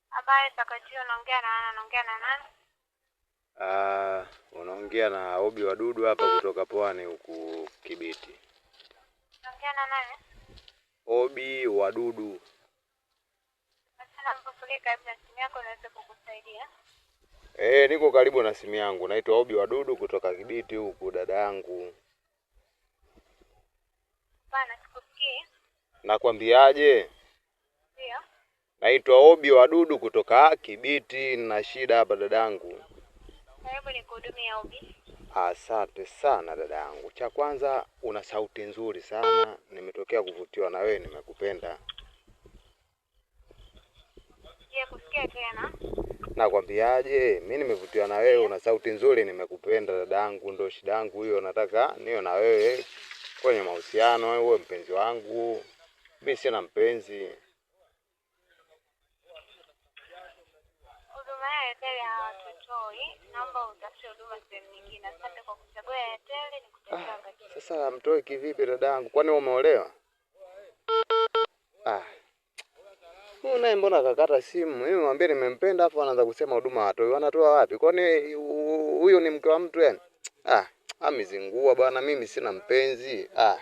Habari za wakati huu, unaongea na nani? Unaongea na nani? Ah, unaongea na Obi Wadudu hapa kutoka Pwani huku Kibiti. Unaongea na nani? Obi Wadudu. Sana mpofulie karibu na simu yako naweza kukusaidia. Niko karibu na simu yangu. Naitwa Obi Wadudu kutoka Kibiti huku dada yangu. Hapana, sikusikii. Nakwambiaje? Ndio. Naitwa Obi Wadudu kutoka Kibiti, nina shida hapa dadangu. Karibu nikuhudumie Obi. Asante sana dada yangu. Cha kwanza una sauti nzuri sana, nimetokea kuvutiwa na wewe, nimekupenda. Je, kusikia tena? Nakwambiaje? Mi nimevutiwa na wewe, una sauti nzuri, nimekupenda dadangu. Ndo shida yangu hiyo, nataka niwe na wewe kwenye mahusiano, uwe mpenzi wangu. Mi sina mpenzi. Huduma ya Airtel hawatutoi. Naomba utafute huduma sehemu nyingine. Asante kwa kuchagua Airtel, nikutakia wakati mwema. Sasa mtoe kivipi dadangu? Kwani wewe umeolewa? Ah, huyu naye mbona kakata simu? Mimi mwambie nimempenda, afu anaanza kusema huduma hatoi. Wanatoa wapi? Kwani huyu ni mke wa mtu yani? Ah, amezingua bwana, mimi sina mpenzi. Ah.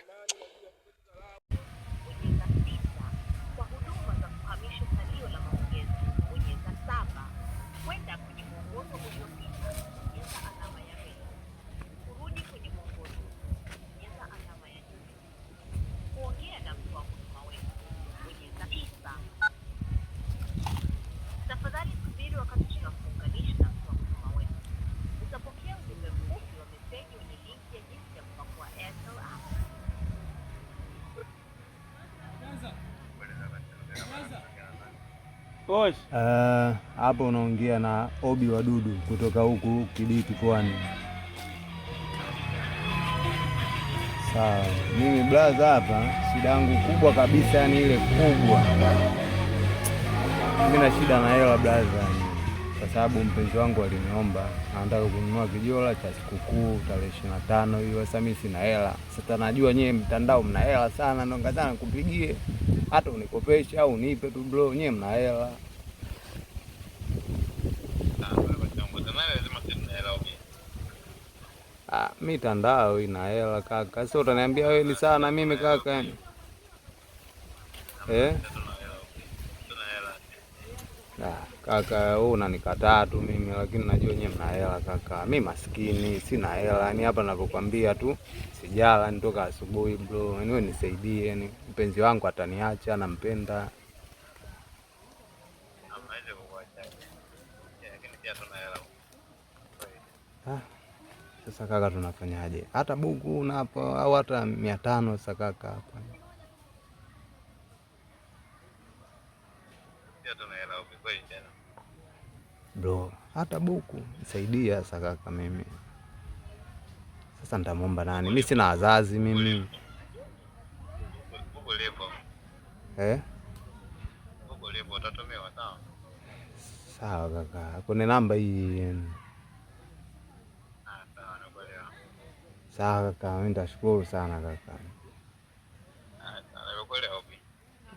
Hapo unaongea na Obi Wadudu kutoka huku Kibiti Pwani. Sawa, mimi blaza hapa shida yangu kubwa kabisa, yani ile kubwa, mimi na shida na hela blaza, kwa sababu mpenzi wangu aliniomba anataka kununua kijola cha sikukuu tarehe 25 hiyo. Sasa mimi sina hela. Sasa najua nyewe mtandao mna hela sana, ndo nikasema nikupigie hata unikopeshe au unipe tu bro, nyewe mna hela. Ah, mitandao ina hela kaka. Sasa utaniambia wewe ni sana mimi kaka yani. Eh? Ah, kaka wewe unanikataa tu mimi, lakini najua nyewe mna hela kaka. Mi maskini sina hela, yani hapa ninapokuambia tu sijala nitoka asubuhi bro. Yani wewe nisaidie, yani mpenzi wangu ataniacha, nampenda. Ah, sasa kaka tunafanyaje? Hata buku unapo au hata 500 sasa kaka hapa. Bro, hata buku nisaidia sasa kaka mimi. Sasa nitamwomba nani? Mi sina wazazi mimi. Eh? Sawa kaka, kwenye namba hii. Sawa kaka, mimi nitashukuru sana kaka.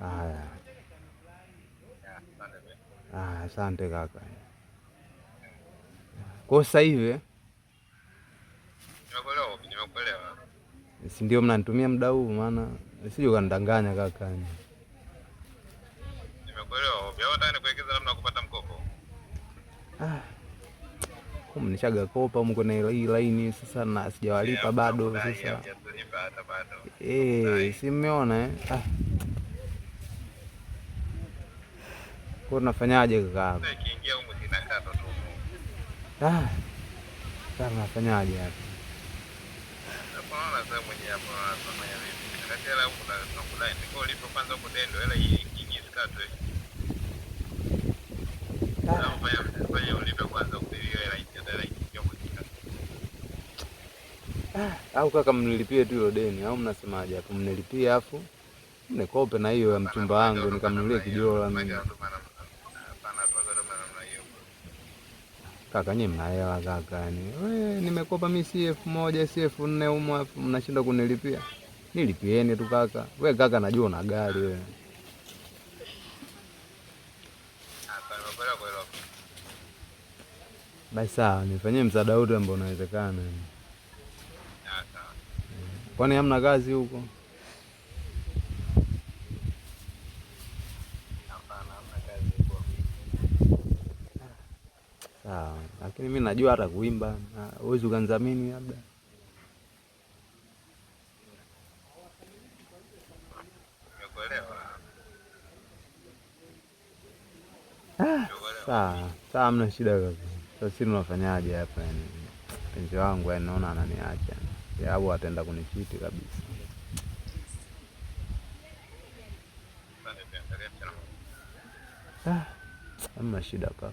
Haya. Ah, asante kaka. Kwa sasa hivi si ndio mnanitumia muda huu, maana sije ukanidanganya kaka. Ah, nishaga kopa huko kwenye hii laini sasa na sijawalipa bado sasa. Eh, si mmeona eh? Ah. Kwa tunafanyaje kaka? Ah. Sasa tunafanyaje hapa? Au kaka mnilipie tu hilo deni au mnasemaje hapo? Mnilipie afu mnikope na hiyo ya mchumba wangu nikamnunulie kijola mimi. Kaka nyie mna hela kaka, yani we nimekopa mimi si 1000 si 4000 humo, afu mnashindwa kunilipia. Nilipieni tu kaka. We kaka, najua una gari wewe. Basi sawa, nifanyie msaada wote ambao unawezekana. Kwani hamna kazi huko? Sawa, lakini mi najua hata kuimba, huwezi ukanidhamini labda. Sawa, sawa, hamna shida kaka. Sasa sisi tunafanyaje hapa yani? Mpenzi wangu yani naona ananiacha. Au ataenda kunichiti kabisa. Ah, hamna shida kaka.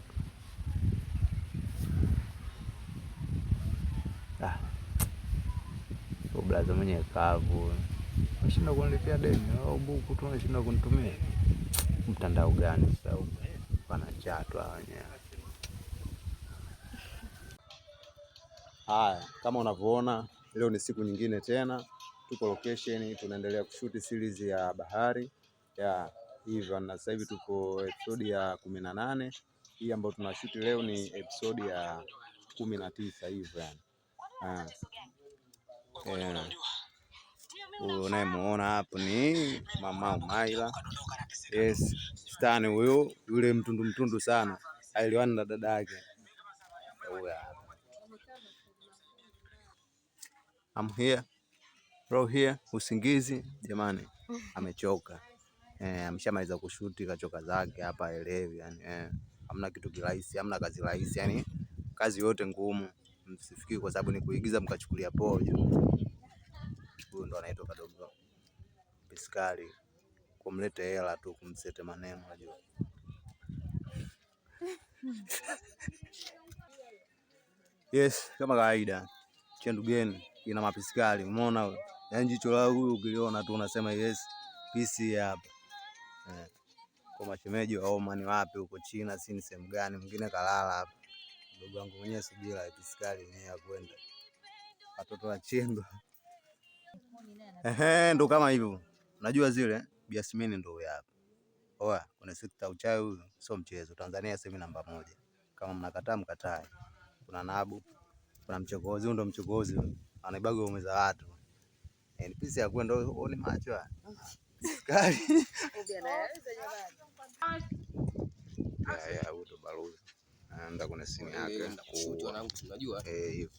Ah. Blaza mwenye kavu. Unashinda kunilipia deni au buku tu unashinda kunitumia. Mtandao gani sasa huu? Wanachatwa wenyewe. Haya, kama unavyoona leo ni siku nyingine tena, tuko location, tunaendelea kushuti series ya bahari ya hivyo, na sasa hivi tuko episode ya 18. Hii ambayo tunashuti leo ni episode ya 19 hivyo yani. Huyu unayemuona hapo ni Mama Umaila. Yes, Stani huyu yule mtundu mtundu sana, ailiwani na dada yake. Huyu hapa. I'm here. Bro here, usingizi jamani, amechoka. Ameshamaliza kushuti kachoka zake hapa elewi yani, hamna kitu kirahisi, hamna kazi rahisi yani, kazi yote ngumu. Msifikiri kwa sababu ni kuigiza mkachukulia poa. Huyu ndo anaitwa Kadogo Piskali, kumlete hela tu, kumsete maneno unajua. Yes, kama kawaida Chendu Gang ina mapiskali, umeona? Yaani jicho la huyu ukiliona tu unasema yes, pisi hapa. Kwa mashemeji wa Oman wapi huko China, si ni sehemu gani, mwingine kalala hapa. Ndugu wangu mwenyewe subira piskali ni ya kwenda. Watoto wa Chendu. Ehe, ndo kama hivyo. Unajua zile Biasmini ndo huyo hapa. Oa, kuna sekta uchawi huyu sio mchezo. Tanzania sasa hivi namba 1. Kama mnakataa mkatae. Kuna Nabu, kuna mchokozi, huyu ndo mchokozi. Anaibaga umeza watu. Ni pisi ya kwenda uone macho haya. Kali. Ya, huyu ndo balozi. Anaenda kwenye simu yake. Kushoot wanangu, unajua. Hivyo.